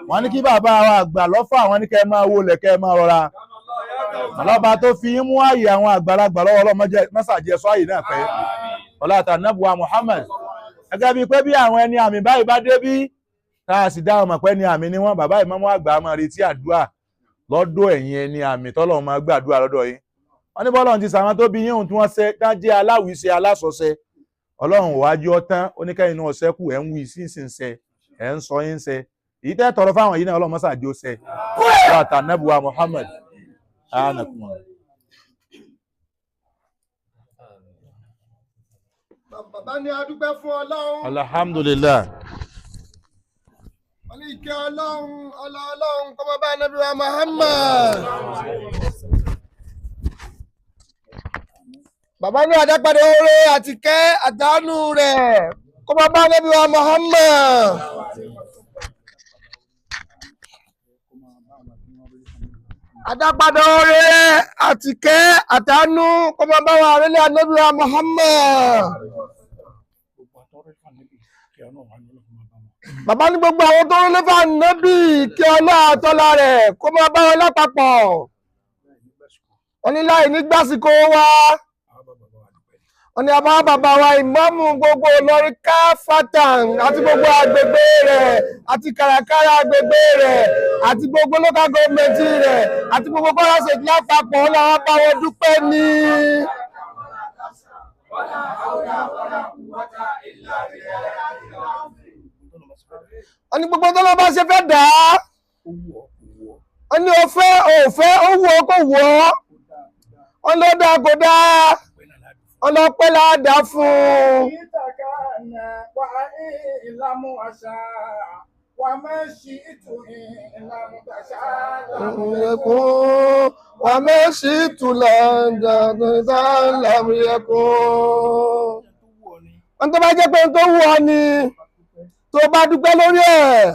Wọ́n ní kí bàbá wa àgbà lọ́fà, wọ́n ní kẹ́ ẹ máa wọlé, kẹ́ ẹ máa rọra. Ọlọ́ba tó fi ń mú ààyè àwọn àgbàlagbà lọ́wọ́, ọlọ́mọdé mọ́sàájẹ́ sọ ààyè náà pẹ́. Ọlá àtànábùwà Muhammad. Gẹ́gẹ́ bíi pé bí àwọn ẹni àmì báyìí bá dé bí, tá a sì dá ọmọ pẹ́ ní àmì ni wọ́n, bàbá ìmáàmù àgbà máa retí àdúrà lọ́dọ̀ ẹ̀yin ẹni àmì tọ́lọ́run máa gbàdúrà lọ́dọ̀ yín. Wọ́n ní bọ́lọ́run ti sàwọn tó bí yín ohun tí wọ́n ṣe dá jẹ́ aláwìíṣe aláṣọṣe. Ọlọ́run wájú ọtán oníkẹ́yìn náà ṣẹ́kù ẹ̀ ń wí sínsìnsẹ ẹ̀ ń sọ yín ṣe. Èyí tẹ́ tọrọ fáwọn yìí náà Ọlọ́run mọ́sàájú ó ṣe. Ọlá àtànábùwà Muhammad. Bàbá ní a dúpẹ́ fún Ọlọ́run. Alhamdulillah. Wọ́n ní ìkẹ́ Ọlọ́run, ọlá Ọlọ́run kó máa bá Ànábì wa Muhammad. Bàbá ní àdápadà oore àti kẹ́ àdánù rẹ̀ kó máa bá Ànábì wa Muhammad. Àdápadà oore àti kẹ́ àdánù kó máa bá wa àrẹ́lẹ̀ Ànábì wa Muhammad. Bàbá ní gbogbo àwọn tó ń lé fún Ànábì kí ọlá àtọ́lá rẹ̀ kó máa bá wọn lápapọ̀. Wọ́n ní láì ní gbásìkò wa. Wọ́n ní àbá bàbá wa ìmáàmù gbogbo Ìlọrin káfátàn àti gbogbo agbègbè rẹ̀ àti kàràkàrà agbègbè rẹ̀ àti gbogbo local government rẹ̀ àti gbogbo Kwara State lápapọ̀ làwọn bá wọn dúpẹ́ ní. Wọ́n ní gbogbo tó lọ́ bá ṣe fẹ́ dà á. Wọ́n ní òfẹ́ òfẹ́ ó wù ọ́ kò wù ọ́. Wọ́n ló dáa kò dáa. Wọ́n lọ pẹ́ láàdá fún un. Wà mẹ́sì tùlọ̀ lámúyẹ̀kún. Wọ́n tó bá jẹ́ pé tó wù ọ́ ni tó bá dúpẹ́ lórí ẹ̀.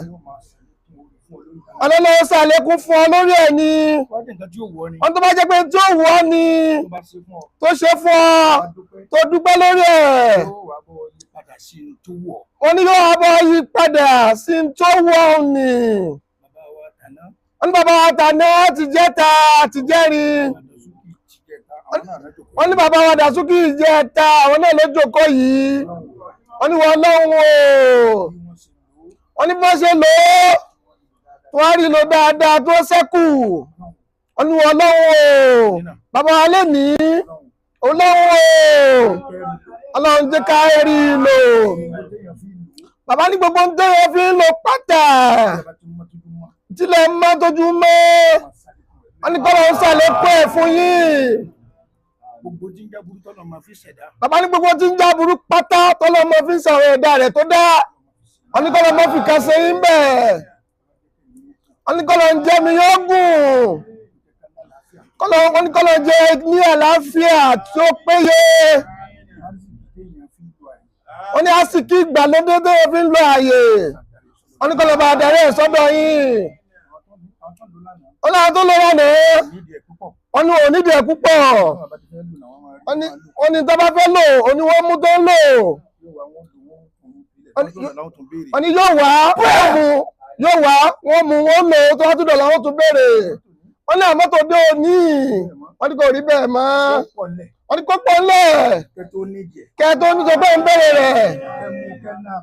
Ọlọ́lọ́wọ́ ṣàlékún fún ọ lórí ẹ̀ ni. Wọ́n tó bá jẹ́ pé tó wù ọ́ ni tó ṣe fún ọ tó dúpẹ́ lórí ẹ̀. Wọ́n ní yóò wá bọ́ yí padà sí tó wù ọ́ ni. Wọ́n ní bàbá wa tàná ti jẹ́ta ti jẹ́rin. Wọ́n ní bàbá wa Dàsúkì jẹ́ta àwọn náà ló jókòó yìí. Wọ́n ní wọ́n lọ́hùn o. Wọ́n ní bí wọ́n ṣe lò ó tó wá rí lò dáadáa tó ṣẹ́kù. Wọ́n ní wọ́n lọ́hùn o. Bàbá wa lè ní olóhùn o. Ọlọ́run jẹ́ ká rí i lò. Bàbá ní gbogbo ń tẹ́yẹ fi ń lo pátá. Tílẹ̀ mọ́ tójú mọ́. Wọ́n ní kọ́lọ́ ń ṣàlékún ẹ̀ fún yín. Bàbá ní gbogbo tí ń já burú pátá tọ́lọ́ mọ́ fi ń sọ̀rọ̀ ẹ̀dá rẹ̀ tó dá. Wọ́n ní kọ́lọ́ mọ́ fi kan ṣe yín bẹ́ẹ̀. Wọ́n ní kọ́lọ́ ń jẹ́ mi yóò gùn. Wọ́n ní kọ́lọ́ jẹ́ ní àlàáfíà tí ó péye. Wọ́n ní àsìkí ìgbàlódé tó fi ń lo ààyè. Wọ́n ní kọ́lọ́ bá darí ẹ̀ sọ́dọ̀ yín. Wọ́n ní àwọn tó lọ́wọ́ náà. Wọ́n ní onídìí ẹ̀ púpọ̀. Wọ́n ní tó bá fẹ́ lò, ó ní wọ́n mú tó ń lò. Wọ́n ní yóò wá, wọ́n mú, yóò wá, wọ́n mú, wọ́n lò, tó wá tún dọ̀là, wọ́n tún béèrè. Wọ́n ní àmọ́ tó dé òní. Wọ́n ní kò rí bẹ́ẹ̀ mọ́. Wọ́n ní kó pọ̀ ńlẹ̀. Kẹ́ tó ní sọ pé ń béèrè rẹ̀.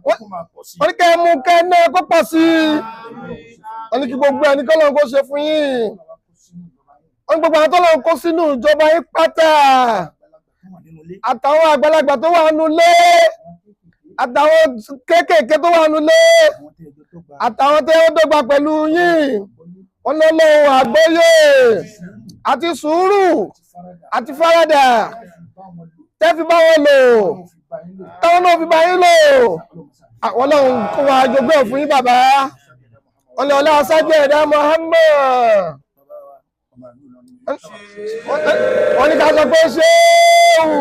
Wọ́n ní kẹ́ mú kẹ́ náà kó pọ̀ sí i. Wọ́n ní kí gbogbo ẹni kọ́ lóun kó ṣe fún yín. Wọ́n ní gbogbo àwọn tó lóun kó sínú ìjọba yín pátá. Àtàwọn àgbàlagbà tó wà nulé. Àtàwọn kéékèèké tó wà nulé. Àtàwọn tó dọ́gba pẹ̀lú yín. Wọ́n lọ lọ́wọ́ àgbọ́yé àti sùúrù àti faradà tẹ́ fi bá wọn lò táwọn náà fi bá yín lò. Àwọn ọlọ́run kó wa jogún ẹ̀ fún yín bàbá. Wọ́n lé ọlá aṣáájú ẹ̀dá Muhammad. Wọ́n ní ká sọ pé ṣéwù.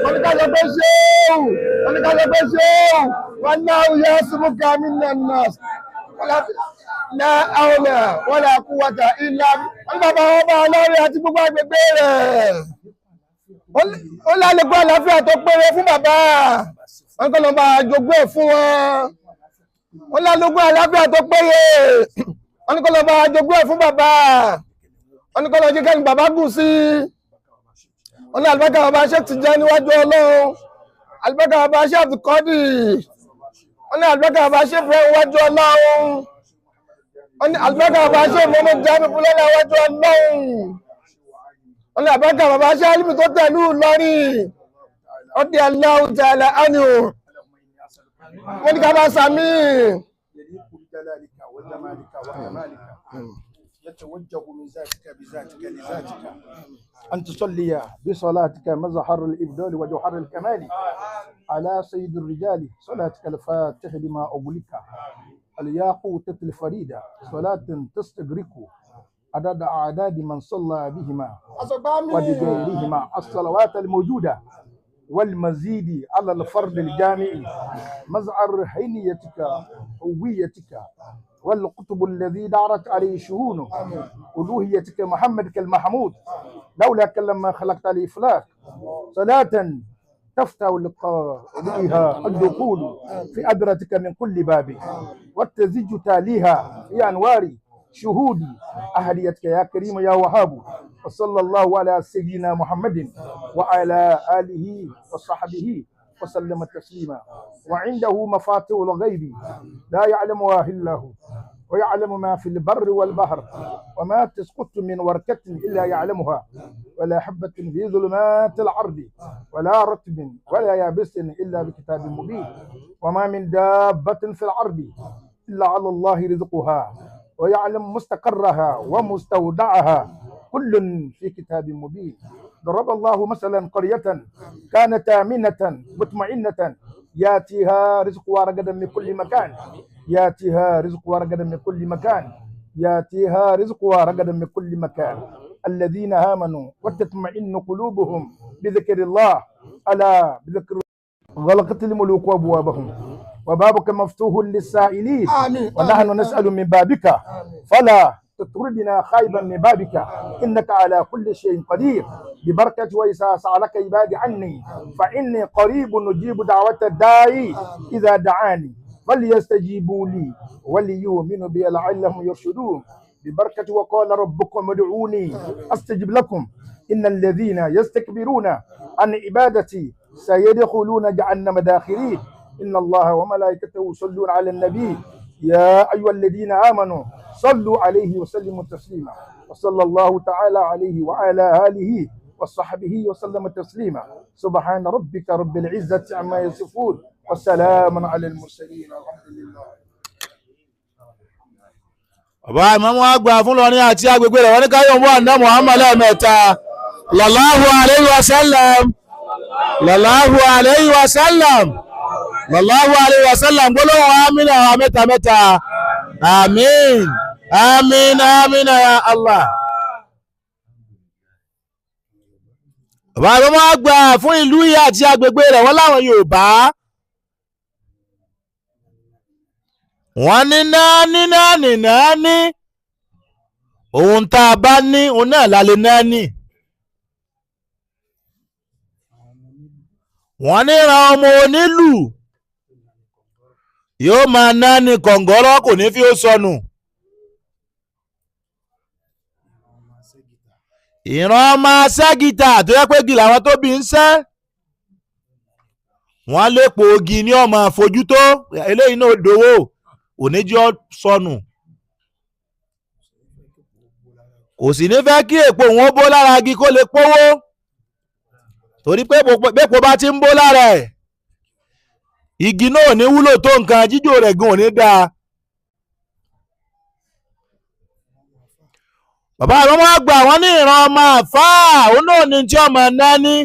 Wọ́n ní ká sọ pé ṣéwù. Wọ́n ní ká sọ pé ṣéwù. Wọ́n náà yẹ sùmùkà mí nànà. La hawla wala quwwata illa. Wọ́n ní bàbá wọn bá ọlọ́rin àti gbogbo agbègbè rẹ̀. Ó lálẹ́kọ́ àlàáfíà tó péré fún bàbá. Wọ́n kọ́ lọ bá jogún ẹ̀ fún wọn. Wọ́n lálógún àlàáfíà tó péye. Wọ́n ní kó lọ bá jogún ẹ̀ fún bàbá. Wọ́n ní kó lọ jí kẹ́ni bàbá gùn sí. Wọ́n ní àlùbáríkà bàbá ṣe ti jẹ́ níwájú Ọlọ́run. Àlùbáríkà bàbá ṣe àbùkọ́dì. Wọ́n ní àlùbáríkà bàbá ṣe fẹ́ níwájú Ọlọ́run. Wọ́n ní àlùbáríkà bàbá ṣe mọ́mọ́ jáde fúlẹ́lá níwájú Ọlọ́run. Wọ́n ní àlùbáríkà bàbá ṣe álímì tó tẹ̀lú Ìlọrin. Ọdí Allahu ta'ala anhu. Wọ́n ní ká bá sàmì. يليق بجلالك وجمالك وكمالك يتوجه من ذاتك بذاتك لذاتك أن تصلي بصلاتك مظهر الإبدال وجوهر الكمال على سيد الرجال صلاتك الفاتح لما أغلق الياقوتة الفريدة صلاة تستغرق عدد أعداد من صلى بهما وبغيرهما الصلوات الموجودة والمزيد على الفرد الجامعي مزعر حينيتك هويتك والقطب الذي دارت عليه شؤونه ألوهيتك محمد المحمود لولاك لما خلقت الإفلاك صلاة تفتح لقارئها الدخول في أدرتك من كل باب وتزج تاليها في أنوار شهود أهليتك يا كريم يا وهاب وصلى الله على سيدنا محمد وعلى آله وصحبه وسلم تسليما. وعنده مفاتيح الغيب لا يعلمها إلا هو ويعلم ما في البر والبحر وما تسقط من ورقة إلا يعلمها ولا حبة في ظلمات الأرض ولا رطب ولا يابس إلا بكتاب مبين وما من دابة في الأرض إلا على الله رزقها ويعلم مستقرها ومستودعها كل في كتاب مبين. ضرب الله مثلا قرية كانت آمنة مطمئنة ياتيها رزقها رغدا من كل مكان ياتيها رزقها رغدا من كل مكان ياتيها رزقها رغدا من كل مكان الذين آمنوا وتطمئن قلوبهم بذكر الله ألا بذكر غلقت الملوك أبوابهم وبابك مفتوح للسائلين ونحن نسأل من بابك فلا تطردنا خائبا من بابك إنك على كل شيء قدير ببركة وإذا سألك عبادي عني فإني قريب نجيب دعوة الداعي إذا دعاني فليستجيبوا لي وليؤمنوا بي لعلهم يرشدون ببركة وقال ربكم ادعوني أستجب لكم إن الذين يستكبرون عن عبادتي سيدخلون جهنم داخرين إن الله وملائكته يصلون على النبي يا أيها الذين آمنوا صلوا عليه وسلموا تسليما وصلى الله تعالى عليه وعلى آله وصحبه وسلم تسليما سبحان ربك رب العزة عما يصفون وسلام على المرسلين الحمد لله. Bàbá ìmáàmù àgbà fún Ìlọrin àti agbègbè rẹ̀ wọ́n ní káyọ̀ mú àná Muhammad lẹ́ẹ̀mẹ́ta Sallallahu alayhi wa sallam Sallallahu alayhi wa sallam Sallallahu alayhi wa sallam gbólóhùn amínà wa mẹ́ta mẹ́ta àmín àmín àmín ya Allah. Bàbá ìmáàmù àgbà fún ìlú yìí àti agbègbè rẹ̀ wọ́n láwọn Yorùbá wọ́n ní náání náání náání ohun tá a bá ní òun náà la lè náání. Wọ́n ní ran ọmọ onílù yóò máa náání kọ̀ǹgọ́rọ́ kò ní fi ó sọnù. Ìran ọmọ aṣẹ́gìtà tó yẹ pé gì làwọn tó bí ń ṣẹ́ wọ́n lépo ogi ní ọmọ àfojútó eléyìí náà dowó oníjọ́ sọnù kò sì ní fẹ́ kí èpo òun ó bó lára igi kó lè pówó torí pé bẹ́pò bá ti ń bó lára ẹ̀ igi náà ò ní wúlò tó nǹkan jíjò rẹ̀ gan ò ní dáa. Bàbá àwọn ọmọ àgbà wọn ní ìran ọmọ àfáà òun náà ní tí ọmọ náání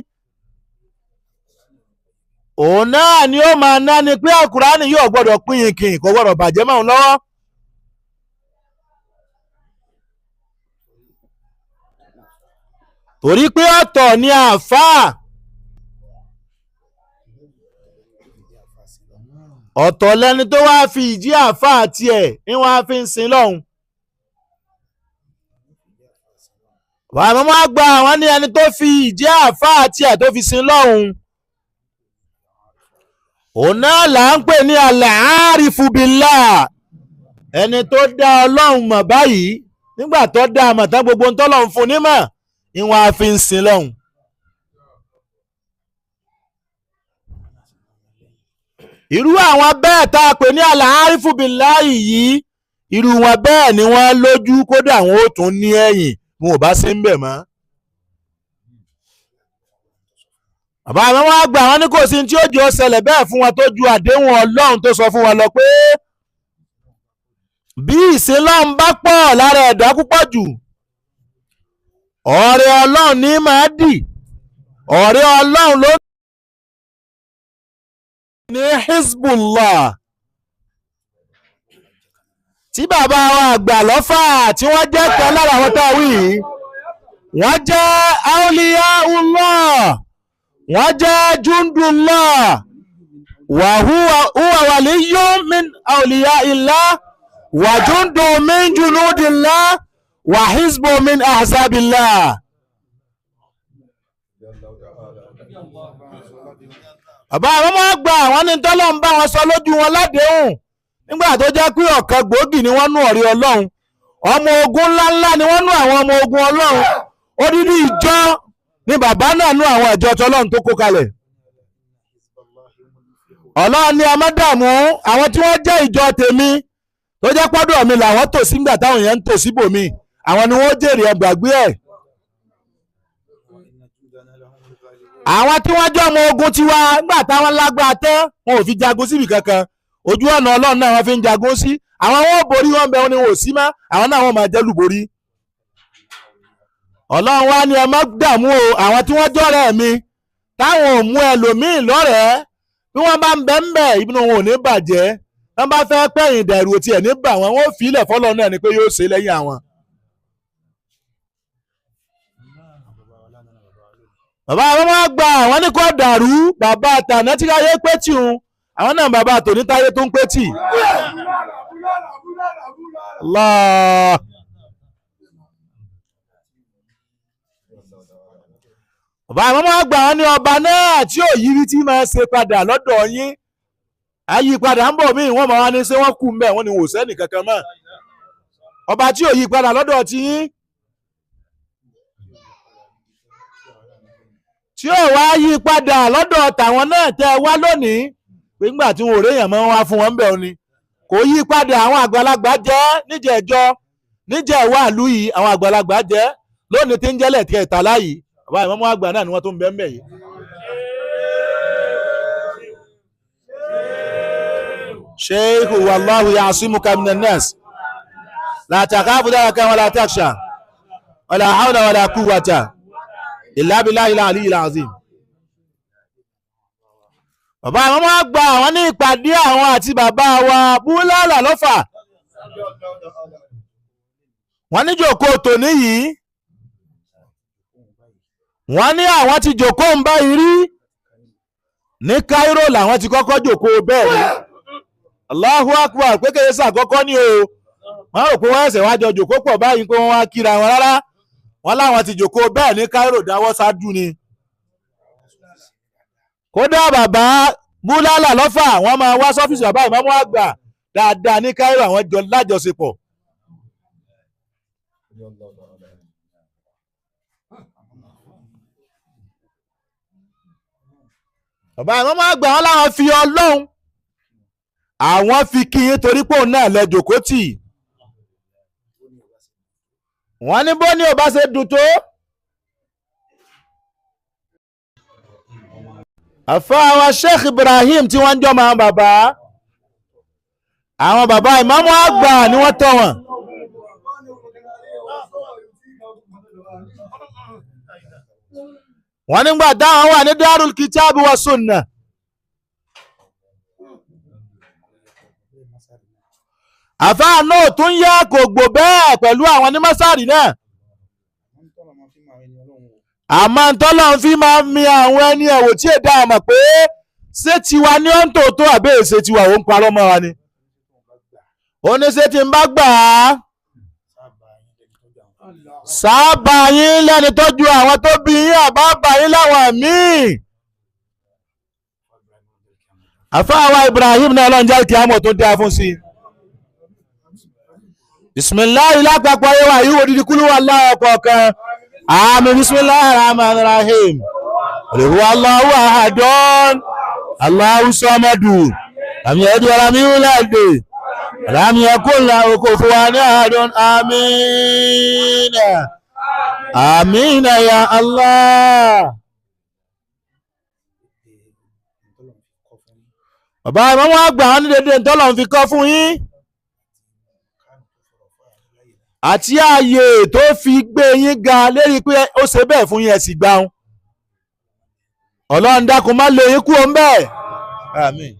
òun náà ni ó máa ná ni pé àkùránì yóò gbọ́dọ̀ pín ìkìn kò gbọ́dọ̀ bàjẹ́ mọ́ òun lọ́wọ́. Torí pé ọ̀tọ̀ ni àáfàá ọ̀tọ̀ lẹni tó wáá fi ìjí àáfàá tiẹ̀ ní wàá fi ń sin lọ́hùn. Bàbá wọn gba àwọn ní ẹni tó fi ìjí àáfàá tiẹ̀ tó fi sin lọ́hùn. Òun náà là ń pè ní al-arifu billah, ẹni tó dá Ọlọ́run mọ̀ báyìí. Nígbà tó dá a mọ̀ tán, gbogbo ń tọ́lọ́run fún nímọ̀ ìwọ̀n àfi ń sin lọ́hùn. Irú àwọn bẹ́ẹ̀ tá a pè ní al-arifu billahi yìí, irú wọn bẹ́ẹ̀ ni wọ́n lójú, kódà wọn ò tún ní ẹ̀yìn wọn ò bá sí ń bẹ̀ mọ́. Bàbá àwọn wọn àgbà wọn ní kò sí tí ó jẹ́ ó ṣẹlẹ̀ bẹ́ẹ̀ fún wọn tó ju àdéhùn Ọlọ́run tó sọ fún wọn lọ pé bí ìsinlọ́run bá pọ̀ lára ẹ̀dá púpọ̀ jù, ọ̀rẹ́ Ọlọ́run ní máa dì, ọ̀rẹ́ Ọlọ́run ló ní Hizbullah. Tí bàbá wa àgbà lọ́fà tí wọ́n jẹ́ kan lára àwọn tá a wí yìí, wọ́n jẹ́ Awliyaullah, wọ́n jẹ́ Jundullah, wa huwa waliyyun min awliyaillah, wa jundun min junudillah, wa hizbun min ahzabillah. Bàbá àwọn ọmọ àgbà àwọn ní tọ́lọ́ ń bá wọn sọ lójú wọn ládéhùn nígbà tó jẹ́ pé ọ̀kan gbòógì ni wọ́n nú ọ̀rẹ́ Ọlọ́run, ọmọ ogun ńláńlá ni wọ́n nú àwọn ọmọ ogun Ọlọ́run, odidi ìjọ ni bàbá náà nú àwọn ìjọ tọ́lọ́run tó kó kalẹ̀. Ọlọ́run ni a má dààmú àwọn tí wọ́n jẹ́ ìjọ tèmi tó jẹ́ pọ́dọ̀ mi làwọn tò sí nígbà táwọn èèyàn ń tò síbòmí, àwọn ni wọ́n jèrè ẹgbàgbé ẹ̀. Àwọn tí wọ́n jẹ́ ọmọ ogun tiwa nígbà táwọn lágbára tán, wọn ò fi jagun síbi kankan, ojú ọ̀nà Ọlọ́run náà wọ́n fi ń jagun sí. Àwọn wọn ò borí wọn bẹ wọn ni wọn ò sí mọ́, àwọn náà wọ́n máa jẹ́ lùborí. Ọlọ́run wá ní ẹ má dààmú o, àwọn tí wọ́n jọ̀rẹ́ mi táwọn ò mú ẹlòmíì lọ́rẹ̀ẹ́, bí wọ́n bá ń bẹ ń bẹ inú wọn ò ní bàjẹ́, wọ́n bá fẹ́ pẹ̀yìn dẹ̀rù òtí ẹ̀ ní bà wọ́n, wọ́n fi ilẹ̀ fọ́lọ́ náà ni pé yóò ṣe lẹ́yìn àwọn. Bàbá àwọn máa gba àwọn ní kò dàrú, bàbá àtàná tí káyé pé tì ń, àwọn náà bàbá àtòní táyé tó ń pé tì. Allah. Bàbá àwọn máa gbà wọ́n ní ọba náà tí ò yírí tí máa ṣe padà lọ́dọ̀ yín, àyípadà ń bọ̀ míì wọ́n máa wá ní ṣé wọ́n kú mbẹ́, wọ́n ní wò sẹ́nì kankan mọ́. Ọba tí ò yí padà lọ́dọ̀ ti yín, tí ò wá yí padà lọ́dọ̀ tàwọn náà tẹ́ wá lónìí pé nígbà tí wọn ò réèyàn mọ́ wá fún wọn bẹ́ẹ̀ ni kò yí padà. Àwọn àgbàlagbà jẹ́ níjẹ̀ẹ́jọ́ níjẹ̀ẹ́wà ìlú yìí, àwọn àgbàlagbà jẹ́ lónìí tí ń jẹ́lẹ̀ kẹtàlá yìí, bàbá ìmọ̀mọ́ àgbà náà ni wọ́n tó ń bẹ ń bẹ̀ yìí. Sheikh wallahu ya'simuka minan nas la takhafu darakan wala takhsha wala hawla wala quwwata illa billahi al-aliyyil azim. Bàbá àwọn ọmọ àgbà àwọn ní ìpàdé àwọn àti bàbá wa Búlálà lọ́fà, wọ́n ní jòkó tòní yìí, wọ́n ní àwọn ti jòkó ń báyìí rí ní Cairo làwọn ti kọ́kọ́ jòkó bẹ́ẹ̀ ni. Allahu Akbar, pé kéré sàkọ́kọ́ ní o, wọ́n rò pé wọ́n ẹ̀sẹ̀ wá jọ jòkó pọ̀ báyìí pé wọ́n wá kíra wọn, rárá wọ́n láwọn ti jòkó bẹ́ẹ̀ ní Cairo dáwọ́ ṣáájú ni. Kódà bàbá Búlálà lọ́fà wọ́n máa wá sọ́fíìsì bàbá ìmáàmù àgbà dáadáa ní Cairo, àwọn jọ lájọṣepọ̀. Bàbá ìmáàmù àgbà wọn láwọn fi Ọlọ́run àwọn fi kí yín torí pé òun náà lẹ jòkó tì. Wọ́n ní bó ní ò bá ṣe dùn tó. Àfáà wa Sheikh Ibrahim tí wọ́n ń jọmọ àwọn bàbá, àwọn bàbá ìmáàmù àgbà ni wọ́n tọ́ wọn. Wọ́n nígbà táwọn wà ní Darul Kitab wa Sunnah. Àfáà náà tún yá kò gbò bẹ́ẹ̀ pẹ̀lú àwọn ní mọ́sárì náà. Àmọ́ tọ́lọ́ ń fi máa ń mi àwọn ẹni ẹ̀wò tí èdè àmọ̀ pé ṣé tiwa ní ó ń tòótọ́ àbí èsè tiwa òun parọ́ mọ́ wa ni. Ó ní ṣé tí ń bá gbà á sábà yín lẹ́ni tọ́jú àwọn tó bí yín àbá bà yín láwọn míì. Àfáàwá Ibrahim náà ọlọ́run jẹ́ kí á mọ̀ tó dáa fún sí i. Bisimilahi lápapọ̀ ayé wa yíwo dídí kúlú wà láàkọ̀ọ̀kan. Àmín bisimilahi rahman rahim. Olùwà Allahu ahadun. Allahu samadu. Àmì ẹ̀dùn ara mi ń láàdè. Àmì ẹ̀kọ́ ńlá oko fún wa ní àádọ́n. Àmín. Àmín ya Allah. Bàbá ìmọ̀mọ́ àgbà wọn ní dédé ntọ́lọ̀ ń fi kọ́ fún yín. Àti ààyè tó fi gbé yín ga lérí pé ó ṣe bẹ́ẹ̀ fún yín ẹ sì gbà ń. Ọlọ́run dákun má lé yín kúrò ń bẹ́ẹ̀. Àmín.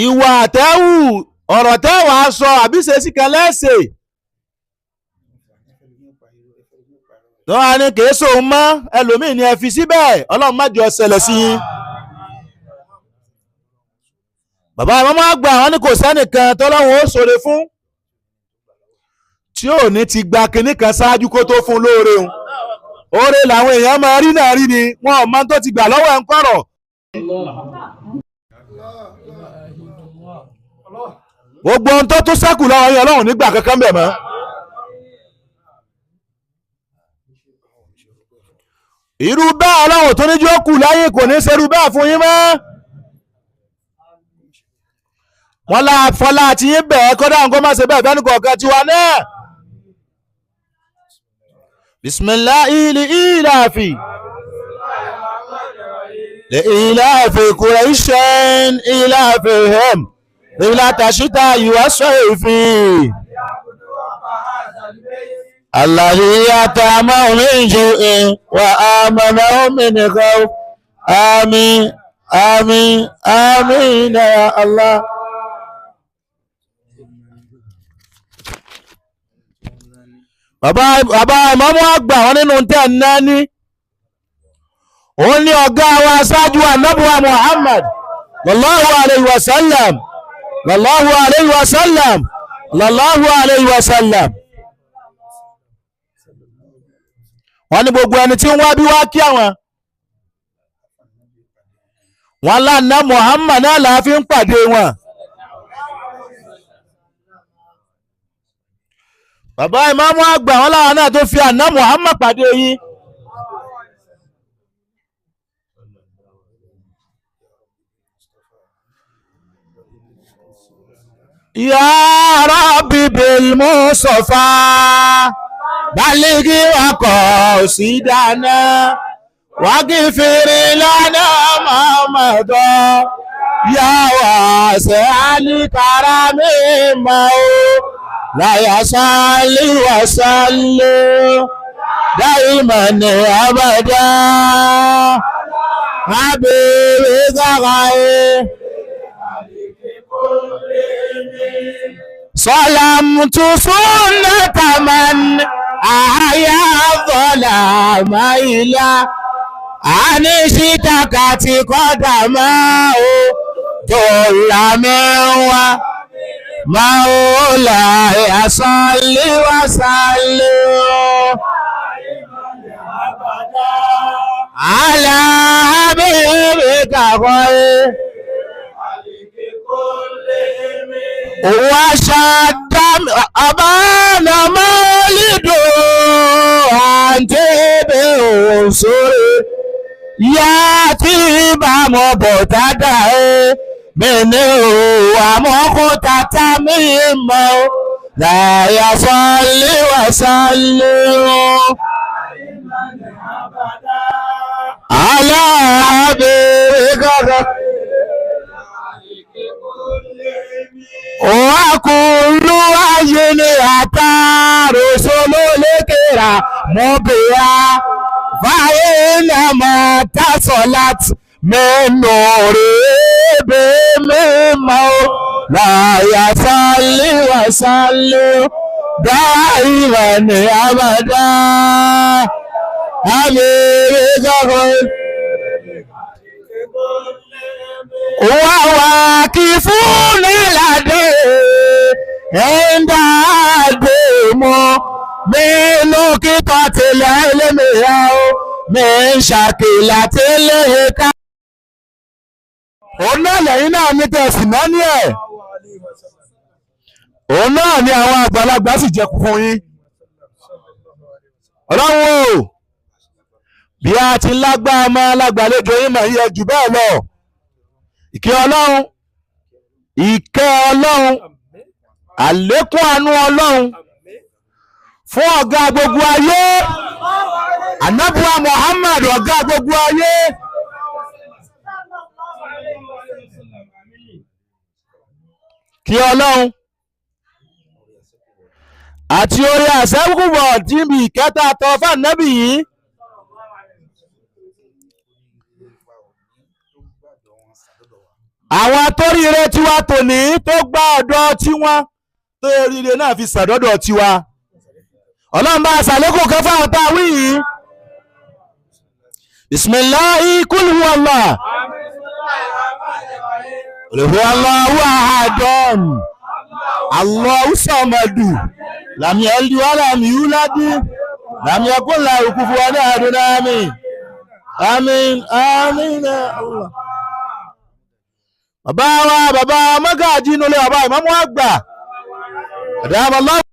Ìwà àtẹ́wù ọ̀rọ̀ tẹ́wàá sọ àbí ṣe sí kan lẹ́sẹ̀. Lọ́wọ́ ní kìí sóun mọ́ ẹlòmíì ni ẹ fi síbẹ̀ Ọlọ́run má jẹ́ ó ṣẹlẹ̀ sí yín. Bàbá ìmọ̀mọ́ àgbà wọn ní kò sẹ́nìkan tọ́lọ́run ó ṣoore fún tí ò ní ti gba kinní kan ṣáájú kó tó fún lóore òun. Oore làwọn èèyàn máa rí náà rí ni wọn ò mọ tó ti gbà lọ́wọ́ ẹ̀ ń kọ̀rọ̀. Gbogbo ohun tó tún ṣẹ́kù lọ́wọ́ yín Ọlọ́run nígbà kankan bẹ̀ mọ́. Irú bẹ́ẹ̀ Ọlọ́run tó ní jó kù láyé kò ní ṣerú bẹ́ẹ̀ fún yín mọ́. Wọ́n lá fọlá àti yín bẹ́ẹ̀ kọ́dá nǹkan má ṣe bẹ́ẹ̀ fẹ́ni kọ̀ọ̀kan tiwa náà. Bismillahi li ilafi. Li ilafi Quraishin ilafihim. Ìlàtà ṣíta ìwà sọ èéfín. Àlàyé àtàmà oríṣi wà àmàlà òmìnira. Àmín, àmín, àmín ya Allah. Bàbá ìmáàmù àgbà wọn nínú tẹ́ ẹ̀ náà ní. Òun ni ọ̀gá wa aṣáájú ànábùwà Muhammad. Sallallahu alayhi wa sallam. Sallallahu alayhi wa sallam. Sallallahu alayhi wa sallam. Wọ́n ní gbogbo ẹni tí ń wá bí wá kí àwọn. Wọ́n lánàá Muhammad náà là fi ń pàdé wọn. Bàbá ìmáàmù àgbà wọn láwọn náà tó fi àná Muhammad pàdé yín. Ya Rabbi bil Mustafa baligi wa qasidana waghfir lana ma mada ya wasi'al karami ma la yasalli wa salli daiman abada habibi zaghai صلمت سنة من أحيا الظلام إلى أن اشتكت قدماه كل من مولاي صل وسلم على حبيبك خير وشد أبان مولد أنت بأنصري ياتي بمبتدأ منه ومقتتم لا يصلي وسلم على حبيبك وكل عين أتى رسل الكرام بها فإنما اتصلت من نور بمما لا يصلي وسلم دائما أبدا حبيبك وواقفون لديه عند عدم من نقطة العلم Mi ń ṣàkìlà tẹ́lẹ̀ ká. Òun náà lẹ́yìn náà ní tẹ̀sí náà ní ẹ̀. Òun náà ni àwọn àgbàlagbà sì jẹ fún yín. Ọlọ́run o, bí a ti lágbára máa lágbàlejò yín mà yẹ jù bẹ́ẹ̀ lọ. Ìkẹ́ Ọlọ́run, ìkẹ́ Ọlọ́run, àlékún àánú Ọlọ́run fún ọ̀gá gbogbo ayé, Ànábùwà Muhammad, ọ̀gá gbogbo ayé. Kí Ọlọ́run àti orí àṣẹ́kùbọ̀ tí ń bi ìkẹta tọ fáànẹ́bì yìí. Àwọn atóríire tiwa tòní tó gbá ọ̀dọ̀ tiwọn tó eríire náà fi sàdọ́dọ̀ tiwa. Ọlọ́run bá aṣàlékún kan fáwọn tá a wí yìí. Bismillahi kul huwa Allah. Qul huwa Allahu ahadun. Allahu samadu. Lam yalid wa lam yulad. Lam yakun lahu kufuwan ahadun. Àmín. Àmín. Àmín. Allah. Bàbá wa, bàbá Mọ́gàjí inú ilé bàbá ìmámù àgbà. Àdàbà.